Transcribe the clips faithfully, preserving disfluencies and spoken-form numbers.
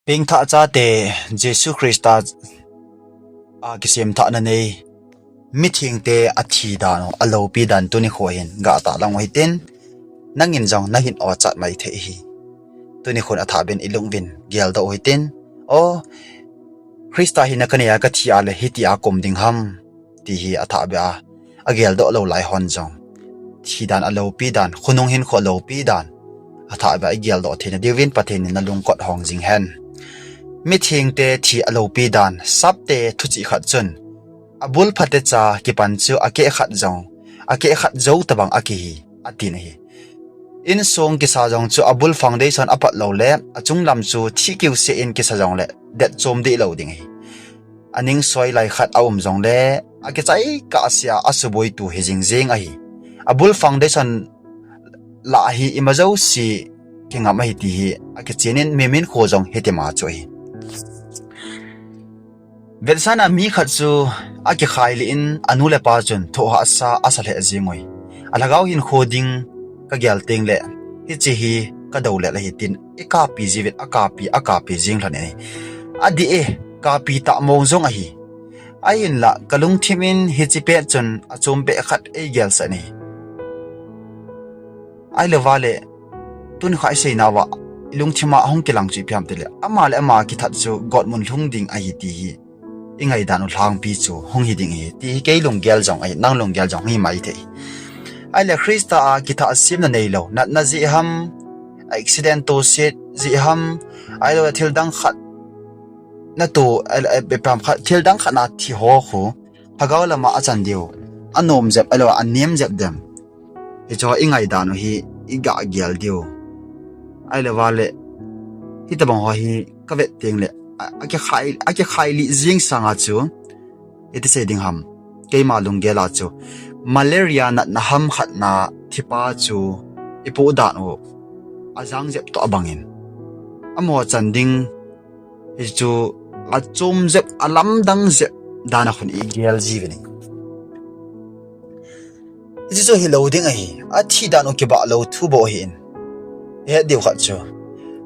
Pengthah chate Jesu Christa a kisem thahna nei mithengte athi dan u, aloupi dan tuni kho hin gah tahlang u hitin, nangin jong nahin ochat mai thei hi. Tuni khon athah ben ilung uvin geldoh u hitin, O, Christa hina kanei a kathi a le hitia kaum ding ham, ti hi athah beh a ageldoh lou lai hon jong, thi dan aloupi dan, khonung hinkho aloupi dan athah beh a igeldoh theina diuvin Pathen in nalungkot hong jing hen. Mithengte thi aloupi dan, sapte thuchih khat chun, abul phatecha kipan chu akeh khat jong, akeh khat jou tabang akihi, atin ahi. Insung kisa jong chu abul foundation apat lou le, achung lam chu thi kiu se in kisa jong le, det chom deh lou ding ahi. Aning soi lai khat aum jong le, akichai kah sia asuboi tu hi jing jing ahi. Abul foundation lah hi ima jouse kingam ahi ti hi akichen in mimin kho jong hitima chu ahi. Vetsahna mi khat chu akikhai lih in anu le pa chun thohhahsa asa lheh jing ui. Alhagao hinkho ding kagel teng le, hiche hi kadou le ahi tin, ikapi jiuvin, akapi, akapi jing lhon in ahi. Adih e, kapi tah mong jong ahi. Ahinla, kalungthim in hiche pet chun achom beh khat eigel sah in ahi. Ahilou vale, tuni kha isei nauva, ilungthim a ahung kilang chu ipi ham tile, ama le ama kithat chu gotmun lhung ding ahi ti hi ingaidan u lhangpi chu hung hi ding ahi, ti hi kei lunggel jong ahi, nang lunggel jong hung hi mai thei. Ahile Christa a kitha asemna neilou, natna jeh ham, accident toset jeh ham, ahilou le thil dang khat na to, eh, eh, bepam khat, thil dang khat na thi ho khu, lhagao lama achan diu, anom jep, ahilou le anem jep dem. Hiche ho ingaidan u hi igah gel diu. Ahilou vale, hitobang ho hi kavet teng le, a, akikhai, akikhai lih jing sanga chu, iti sei ding ham, keima lunggel a chu, malaria natna ham khat na thipa chu ipoh dan u ajang jep toh abang in, amaho chan ding hichu achom jep, alamdang jep dan a khun igel jiuvin ahi. Hichu hilou ding ahi, athi dan u kibah lou thu bou ahin. Ihet diu khat chu,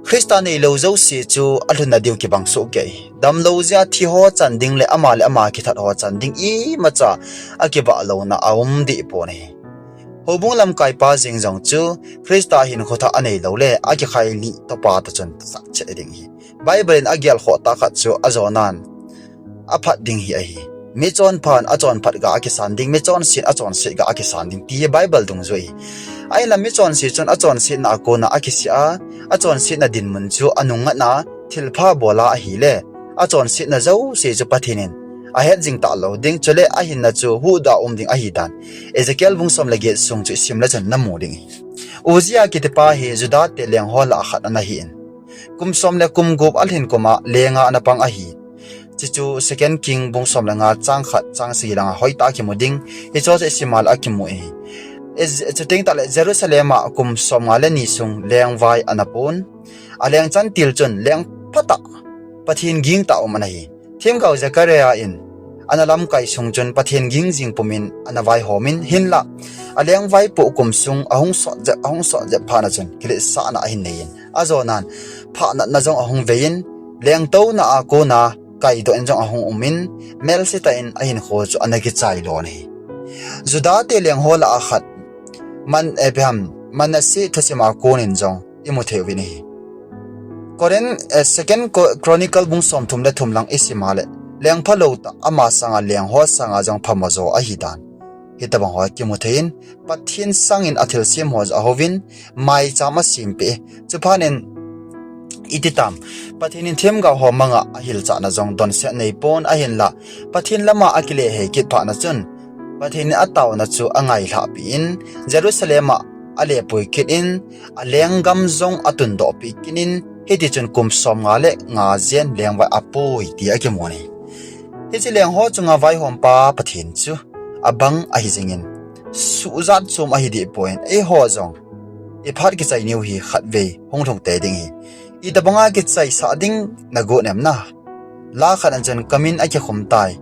Christa neilou jouse chu alhunna diu kibang soh kei. Damlou jeh a thi ho chan ding le ama le ama kithat ho chan ding imacha akibah louna aum deh pon ahi. Houbung lamkaipa jeng jong chu Christa hinkho thah aneilou le akikhai lih topa toh chun sahchet ding ahi. Bible in agelkhoh tah khat chu ajonan aphat ding hi ahi. Michonphan achonphat gah akisan ding, michonset'n achonset gah akisan ding, ti hi Bible dungjui ahi. Ahinla michonse chun achonsetna a kona akisih a, achonsetna dinmun chu anung ngatna thilpha bol a ahile, achonsetna jouse chu Pathen in ahet jing talou ding, chule ahinna chu huhdoh a um ding ahidan Ezekiel bung som le get sung chu isim le chun namu ding ahi. Uzzia kitipa hi Juda te lengho lah a khat ana hin, kum som le kum gup alhin kum a lenga ana pang ahi. Chuchu Second King bung som le nga chang khat chang sagi langa hoitah a kimu ding, hicheho chu isim a le akimu ahi. Chuteng tahle Jerusalem a kum somnga le ni sung lengvai ana pon. Aleng chan til chun leng phatah, Pathen gingtah um ana hi. Themgao Zechariah in ana lamkai sung chun Pathen ging jing pumin ana vaihom in, hinla aleng vaipoh kum sung ahung sot jep, ahung sot jep phat na chun kiletsahna ahin nei in, ajonan phahnatna jong ahung vei in, lengtouna a kona kaidoh in jong ahung um in, melsetah in ahinkho chu ana kichai lon ahi. Juda te lengho lah a khat, Man, eh, ipi ham, Manasseh thusim a konin jong imu thei uvin ahi. Corinth, eh, Second Chronicle bung somthum le thum lang isim a le, leng phalou tah, ama sanga lengho sanga jong phamo jo ahidan, hitobang ho kimu thei in, Pathen sangin athilsem ho jong ahouvin, maicham asempeh e. Chuphat in iti tam, Pathen in themgao ho manga ahilchahna jong donset neipon, ahinla Pathen lama akile hei kit phat na chun, Pathen in ataona chu angailhahpi in, Jerusalem a alepui kit in, alenggam jong atundohpi kit in, hitichun kum somnga le nga jen lengvai apui ti akimun ahi. Hiche lengho chunga vaihompa Pathen chu abang ahi jingin, suhjat chom ahi dehpon, eiho jong iphat kichainiu hi khatvei hung lhung tei ding ahi. Itobanga kichaisah ding nagot em na? La khat a chun kamin akikhum tai,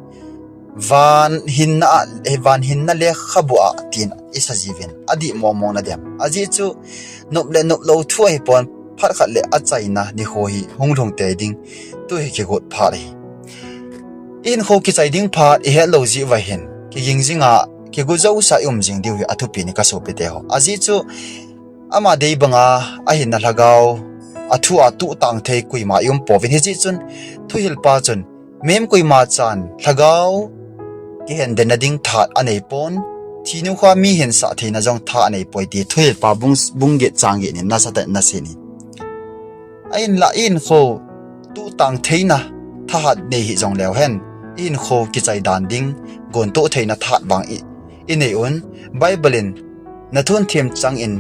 van hinna a, van hinna lekhabu a, tin isa jiuvin, adih mongmong nadem. Ajeh chu nop le noplou thu ahipon, phat khat le achaina nikho hi hung lhung tei ding, tu hi kigot phat ahi. Ihinkho kichai ding phat ihet lou jeh uva hin, kiging jinga, kigot jousa i um jing diu hi athupi in kasopite ho. Ajeh chu, ama dei banga ahinna lhagao, athu a tuhtang thei koima i um pouvin, hijeh chun, thuhilpa chun, mihem koima chan lhagao kihendenna ding tha anei pon, thi nikho a mi hinsah theina jong tha anei poi ti thuhilpa bung, bung get chang get in nasatah in ana sei in. Ahinla ihinkho tuhtang theina thahat nei hih jongleu hen, ihinkho kichai dan ding, gontoh theina thahat vang i, inei un, Bible in, nathun them chang in,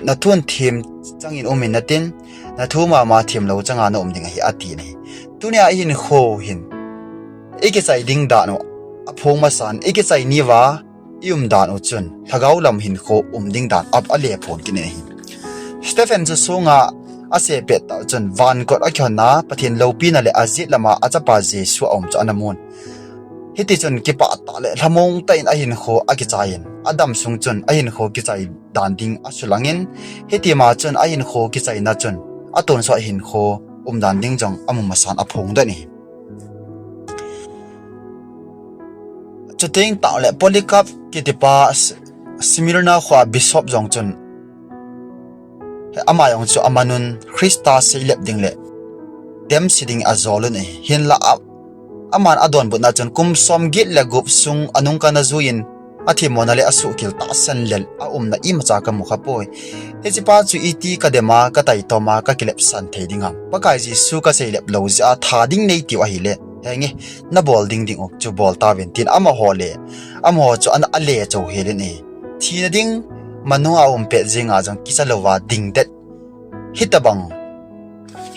nathun them chang in um in natin, nathu mama themlou changa na um ding ahi, ati in ahi. Tunia ihinkho hin, ikichai ding dan u aphong masan, ikichai niuva i um dan u chun, lhagao lam hinkho um ding dan a, ale phong kit in ahi. Stephen chu songa asepet tah chun, vankot akihonna, Pathen loupina le ajet lama achapa Jesu aum chu ana mun. Hitichun kipah tah le lhamong tah in ahinkho akichai in, adamsung chun ahinkho kichai dan ding asulangin, hitima chun ahinkho kichaina chun, atonsot hinkho umdan ding jong amu masan aphongdoh in ahi. Chuteng tahle Polycarp kitipa Smyrna khoa bishop jong chun, ama jong chu amanun Christa seilep ding le demse ding ajolun ahi. Hinla a, aman adonbutna chun kum somget le gup sung anungkanna juiyin, athemmona le asuhkhel tahsan lel aumna imacha kamu khapoi. Hichepa chu iti kadema, kataitom a, kakilepsan thei ding ham? Pakai Jesu kaseilep lou jeh a tha ding neitiu ahile, henge, nabol ding ding u chu bol tauvin, tin amaho le, amaho chu ana ale chou helin ahi. Thina ding, manunga umpet jenga jong kicha louva dingdet, hitobang,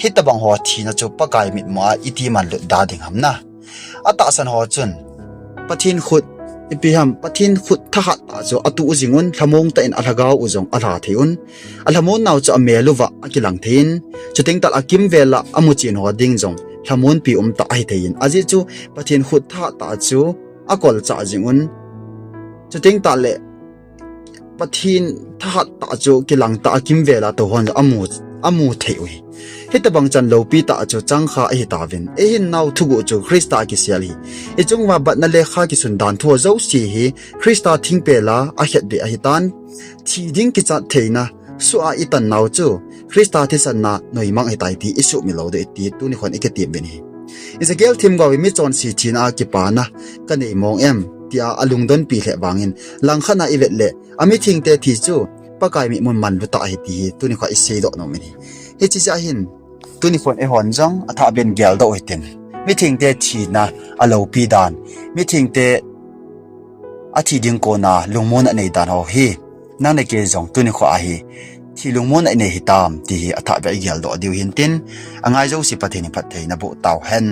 hitobang ho thina chu Pakai mitmu a iti manlut da ding ham na? Atahsan ho chun, Pathen khut, ipi ham, Pathen khut thahat tah chu atuh jingun, lhamong tah in alhagao u jong alha thei un, alhamon nau chu amel uva akilang thei in, chuteng tahle akimvel a amuchen ho ding jong lhamonpi umtah ahi thei in, ajeh chu Pathen khut thahat tah chu akolchah jingun, chuteng tahle Pathen thahat tah chu kilangtah a kimvel a touhon jong amu, amu thei u ahi. Hitobang chan loupi tah chu changkha ahitauvin, eihinnau thuguh chu Christa akisel ahi. Ichung uva batna lekha kisun dan thu jouse hi Christa thingpel a akhetbeh ahitan, thi ding kichat theina, soh a itan nau chu Christa thisanna noimang ahitai ti isuhmil lou ding ahi ti tuni khon ikitem uvin ahi. Ezekiel themgao hi michonse thina a kipana kanei mong em, tia alungdonpi lheh vangin, langkhat a ivet leh, amithengte thi chu Pakai mitmun manlutah ahi ti hi tuni khon iseidoh nom in ahi. Hiche jeh hin, tuni khon eihon jong athahbeh in geldoh u hitin, mithengte thina aloupi dan, mithengte athi ding kona lungmon anei dan ho hi, nang le kei jong tuni khon ahi, thi lungmon anei hitam ti hi athahbeh a igeldoh diu hintin, angai jouse Pathen in phattheina boh tauhen.